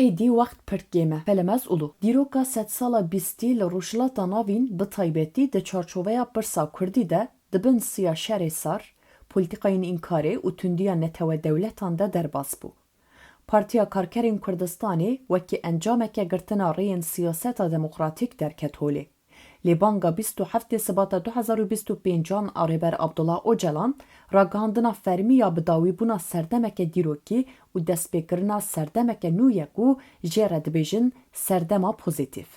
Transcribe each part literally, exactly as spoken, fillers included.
Êdî wext pir kêm e. Felemez Ulu, dîroka sedsala bîstî li Rojhilata Navîn, bi taybetî di çarçoveya pirsa kurdî de, di bin siya şerê sar, polîtîkayên înkarê û tundiya netewe dewletan de derbas bû. Partiya Karkerên Kurdistanê wekî encameke girtina rêyên siyaseta demokratîk derket holê. Lê banga bîst û heftê Sibata du hezar û bîst û pêncan a Rêber Abdullah Ocalan, ragihandina fermî ya bidawîbûna serdemeke dîrokî û destpêkirina serdemeke nû ye ku jê re dibêjin serdema pozîtîf.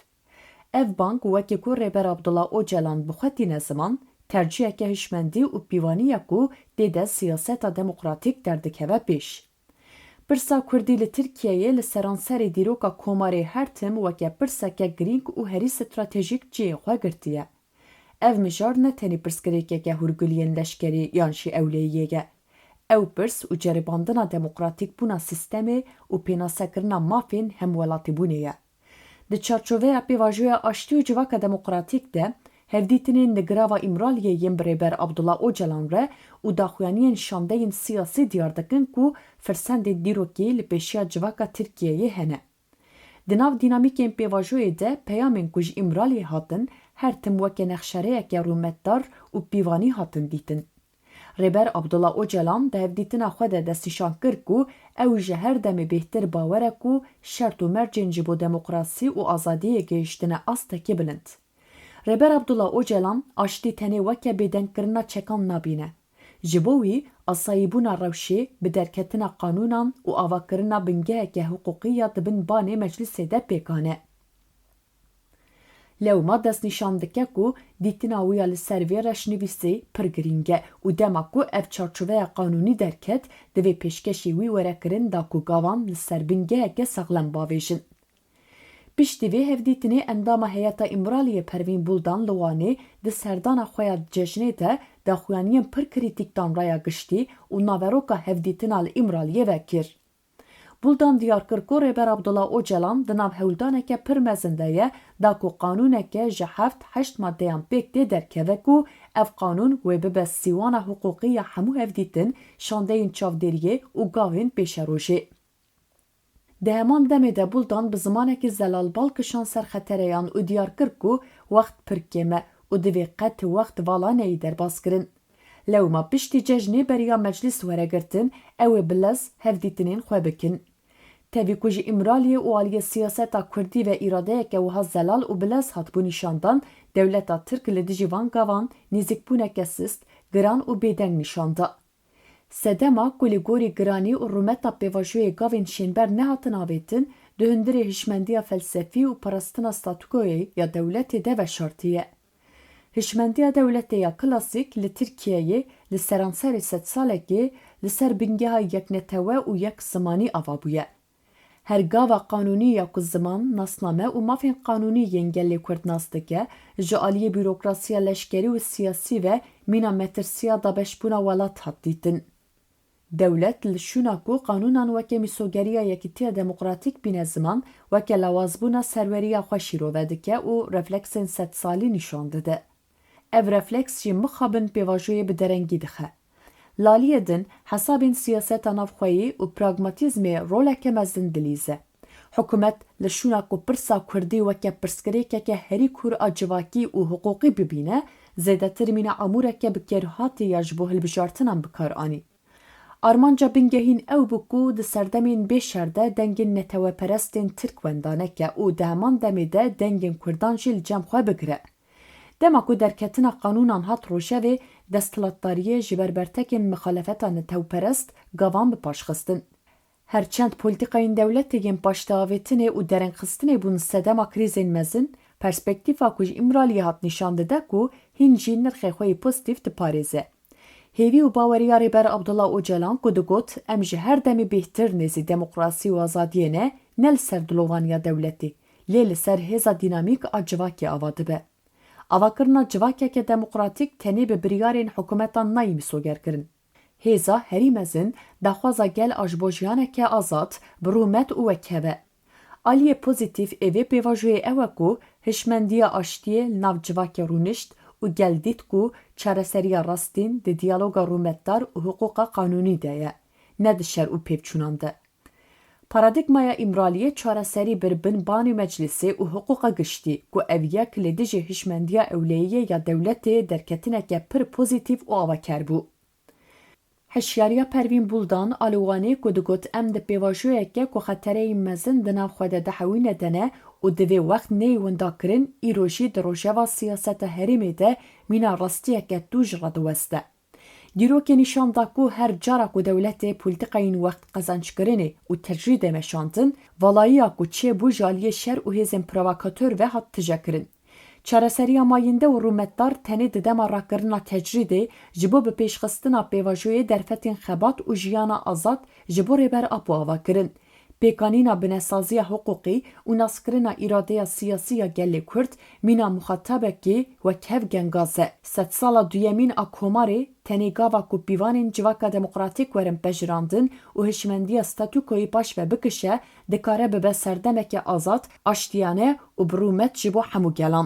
Ev bang, wekî ku Rêber Abdullah Ocalan bi xwe tîne ziman, terciheke hişmendî û pîvanî ye ku tê de siyaseta demokratîk derdikeve pêş. Pirsa kurdî li Tirkiyeyê li seranserê dîroka komarê her tim weke pirseke girîng û herî stratejîk cihê xwe girtiye. Ev mijar ne tenê pirsgirêkeke hûrguliyên leşkerî yan jî ewleyiyê ye. Ew pirs û ceribandina demokratîkbûna sîstemê û pênasekirina mafên hemwelatîbûnê ye. Di çarçoveya pêvajoya aştî û civaka demokratîk de, hevdîtinên li girava Îmraliyê yên bi Rêber Abdullah Ocalan re û daxuyaniyên şandeyên siyasî diyar dikin ku firsendên dîrokî li pêşiya civaka Tirkiyeyê hene. Di nav dînamîkên pêvajoyê de peyamên ku ji Îmraliyê hatin her tim weke nexşerêyeke rûmetdar û pîvanî hatin dîtin. Rêber Abdullah Ocalan di hevdîtina xwe de destnîşan kir ku ew ji her demê bêhtir bawer e ku şert û mercên ji bo demokrasî û azadiyê gihiştine astekî bilind. Rêber Abdullah Ocalan aştî tenê weke bêdengkirina çekan nabîne. Ji bo wî, asayîbûna rewşê bi derketina qanûnan û avakirina bingeheke hiqûqî ya di bin banê meclisê de pêkan e. Lewma destnîşan dike ku dîtina wî ya li ser vê reşnivîsê pir girîng e û dema ku ev çarçoveya qanûnî derket, divê pêşkêşî wî were kirin da ku gavan li ser bingeheke saxlem bavêjin. Piştî vê hevdîtinê endama heyeta Îmraliyê Pervîn Buldan li Wanê di serdana xwe ya cejnê de daxuyaniyên pir krîtîk dan raya giştî û naveroka hevdîtina li Îmraliyê vekir. Buldan diyar kir ku Rêber Abdullah Ocalan di nav hewldaneke pir mezin de ye, da ku qanûneke ji heft heşt maddeyan pêk tê derkeve ku ev qanûn wê bibe sîwana hiqûqî ya hemû hevdîtin, şandeyên çavdêriyê û gavên pêşerojê. Di heman demê de Buldan bi zimanekî zelal bal kişand ser xetereyan û diyar kir ku wext pir kêm e û divê qet wext vala neyê derbaskirin. Lewma piştî cejnê beriya meclis were girtin, ew ê bi lez hevdîtinên xwe bikin. Tevî ku ji Îmraliyê û aliyê siyaseta kurdî ve îradeyeke wiha zelal û bi lez hatibû nîşandan, dewleta Tirk li dijî van gavan nêzîkbûneke sist, giran û bêdeng nîşan da. Sedema ku li gorî giranî û rûmeta pêvajoyê gavên şênber nehatin avêtin, di hundirê hişmendiya felsefî û parastina statûkoyê ya dewletê de veşartiye. Hişmendiya dewletê ya klasîk li Tirkiyeyê li seranserê sedsalekê li ser bingeha yeknetewe û yek zimanî ava bûye. Her gava qanûnî ya ku ziman, nasname û mafên qanûnî yên gelê Kurd nas dike, ji aliyê bûrokrasiya leşkerî û siyasî ve mîna metirsiya dabeşbûna welat hat dîtin. Dewlet li şûna ku qanûnan weke mîsogeriya yekîtiya demokratîk bîne ziman, weke lawazbûna serweriya xwe şîrove dike û refleksên sedsalî nîşan dide. Ev refleks jî mixabin pêvajoyê bi derengî dixe. Li aliyê din, hesabên siyaseta navxweyî û pragmatîzmê roleke mezin dilîze. Hikûmet li şûna ku pirsa kurdî weke pirsgirêkeke herî kûr a civakî û hiqûqî bibîne, zêdetir mîna amûreke bi kêrhatî ya ji bo hilbijartinan bi kar anî. Armanca bingehîn ew bû ku di serdemên bê şer de dengên neteweperestên Tirk wenda neke û di heman demê de dengên Kurdan jî li cem xwe bigire. Dema ku derketina qanûnan hat rojevê, desthilatdariyê ji ber bertekên mixalefeta netewperest gavan bi paş xistin. Her çend polîtîkayên dewletê yên paşdeavêtinê û derengxistinê bûn sedema krîzên mezin, perspektîfa ku ji Îmraliyê hat nîşan dide ku hîn jî nirxê xwe yê pozîtîf diparêze. Hêvî û baweriya Rêber Abdullah Ocalan ku digot, em ji her demê bêhtir nêzî demokrasî û azadiyê ne, ne li ser dilovaniya dewletê, lê li ser hêza dînamîk a civakê ava dibe. Avakirina civakeke demokratîk tenê bi biryarên hikûmetan nayê mîsogerkirin. Hêza herî mezin, daxwaza gel a ji bo jiyaneke azad, bi rûmet û wekheve. Aliyê pozîtîf ê vê pêvajoyê ew e ku hişmendiya aştiyê li nav civakê rûnişt û gel dît ku çareseriya rastîn di diyaloga rûmetdar û hiqûqa qanûnî de ye, ne di şer û pêvçûnan de. Paradîgmaya Îmraliyê çareserî bir bin banê meclisê û hiqûqa giştî, ku ev yek li dijî hişmendiya ewleyiyê ya dewletê derketineke pir pozîtîf û avaker bû. Hişyariya Pervîn Buldan a li Wanê ku digot, em di pêvajoyeke ku xetereyên mezin di nav xwe de dihewîne de ne û divê wext neyê windakirin, îro jî di rojeva siyaseta herêmê de mîna rastiyeke tûj radiweste. Dîrokê nîşan da ku her cara ku dewletê polîtîkayên wext qezenckirinê û tecrîdê meşandin, valayiya ku çêbû ji aliyê şer û hêzên provokator ve hat tijekirin. Çareseriya mayînde û rûmetdar tenê di dema rakirina tecrîdê ji bo bi pêşxistina pêvajoyê derfetên xebat û jiyana azad ji bo Rêber Apo ava kirin. Pêkanîna binesaziya hiqûqî û naskirina îradeya siyasî ya gelê Kurd mîna muxatabekî wek hev gengaz e. Sedsala duyemîn a Komarê tenê gava ku pîvanên civaka demokratîk werin pejirandin û hişmendiya statûkoyê paş ve bikişe, dikare bibe serdemeke azad, aştiyane û bi rûmet ji bo hemû gelan.